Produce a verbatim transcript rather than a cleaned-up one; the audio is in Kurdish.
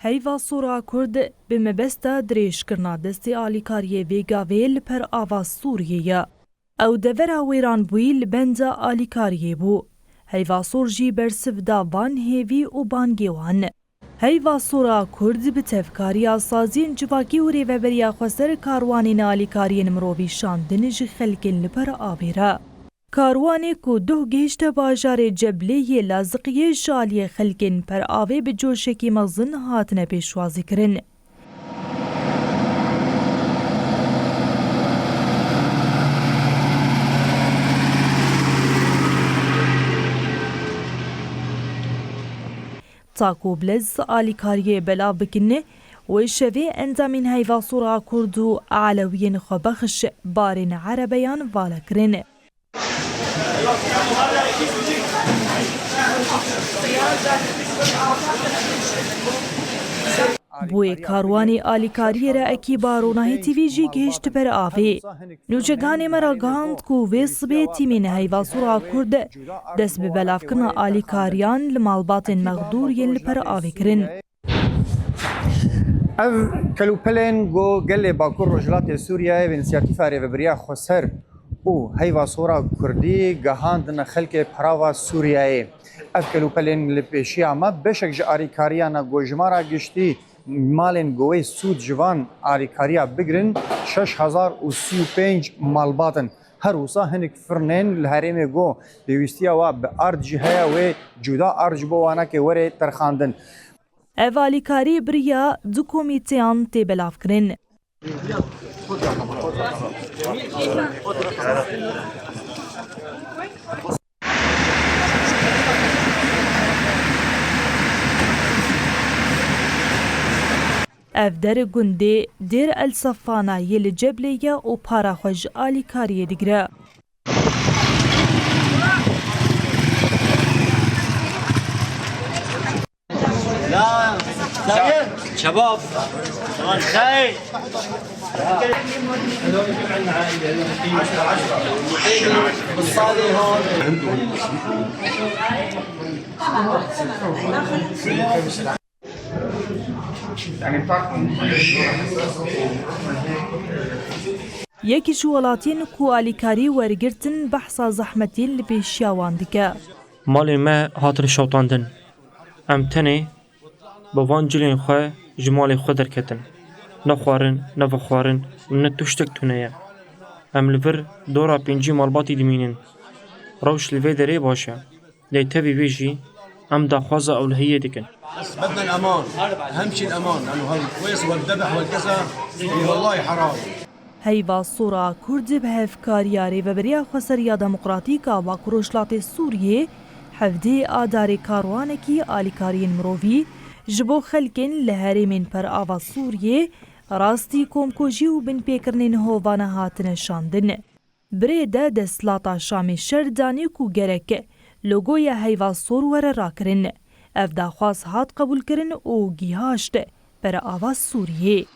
Heyva Sor a Kurd bi mebesta dirêjkirina destê alîkariyê vê gavê li per ava Sûriyê ye. Ew devera wêranbûyî li benda alîkariyê bû. Heyva Sor jî bersiv da van hêvî û bangê wan. Heyva Sor a Kurd bi tevkariya saziyên civakî û rêveberiya xweser karwanên alîkariyên mirovî şandin ji xelkên li per avê re. Karwanê ku doh gihişte bajarê Ceblê yê Laziqiyê ji aliyê xelkên per avê bi coşekî mezin hatine pêşwazîkirin. Ta ku bi lez alîkariyê belav bikin, wê şevê endamên Heyva Sor a Kurd û Elewiyên xwebexş barên erebeyan vala kirin. Bo yê karwanê alîkariyê re ekîba Ronahî T V jî gihişt ber avê. Nûçeganê me ragihand ku vê sibê tîmên Heyva Sor a Kurd dest bi belavkirina alîkariyan li malbatên mexdûr yên li per avê kirin. Ev kelûpelên ku gelê Bakur Rojhilatê Sûriyeyê bi înisiyatîfa Rêveberiya Xweser û Heyva Sor a Kurdî gihandine xelkê perava Sûriyeyê. Ev kelûpelên li pêşiya me beşek ji alîkariyan e ku jimara giştî malên ku wê sûd ji van alîkariya bigirin şeş hezar û sî û pênc malbat in. Her wisa hinek firnên li herêmê ku pêwîstiya wa bi ard jî heye wê cuda ard ji bo wan eke were terxandin. Ev alîkarî bi riya du komîteyan tê belavkirin. Ev der gundê Dêr El Sefana yê li Ceblê ye û para xwe ji alîkariyê digire. شباب. Yekî ji welatiyên ku alîkarî wergirtin behsa zehmetên li pêşiya wan dike. Malên me hatin şewitandin. Em tenê bi van cilên xwe ji malê xwe derketin. Ne xwarin, ne vexwarin û ne tiştek tune ye. Em li vir dora pêncî malbatî dimînin. Rewş li vê derê baş e. Lê tevî wê jî em daxwaza ewlehiyê dikin. بس بدنا الأمان، أهم شيء الأمان، لأنه هالويس والذبح والكذا والله حرام. Heyva Sor a Kurd bi hevkariya Rêveberiya Xweseriya Demokratîk a Bakur Rojhilatê Sûriyê hevdê Adarê karwanekî alîkariyên mirovî ji bo xelkên li herêmên perava Sûriyê rastî komkujî û binpêkirinên hovane hatine şandin. Bi rê de desthilata Şamê şer danî ku gerek logoya Heyva Sor were rakirin. Ev daxwaz hat qebûlkirin û gihaşt perava Sûriyê.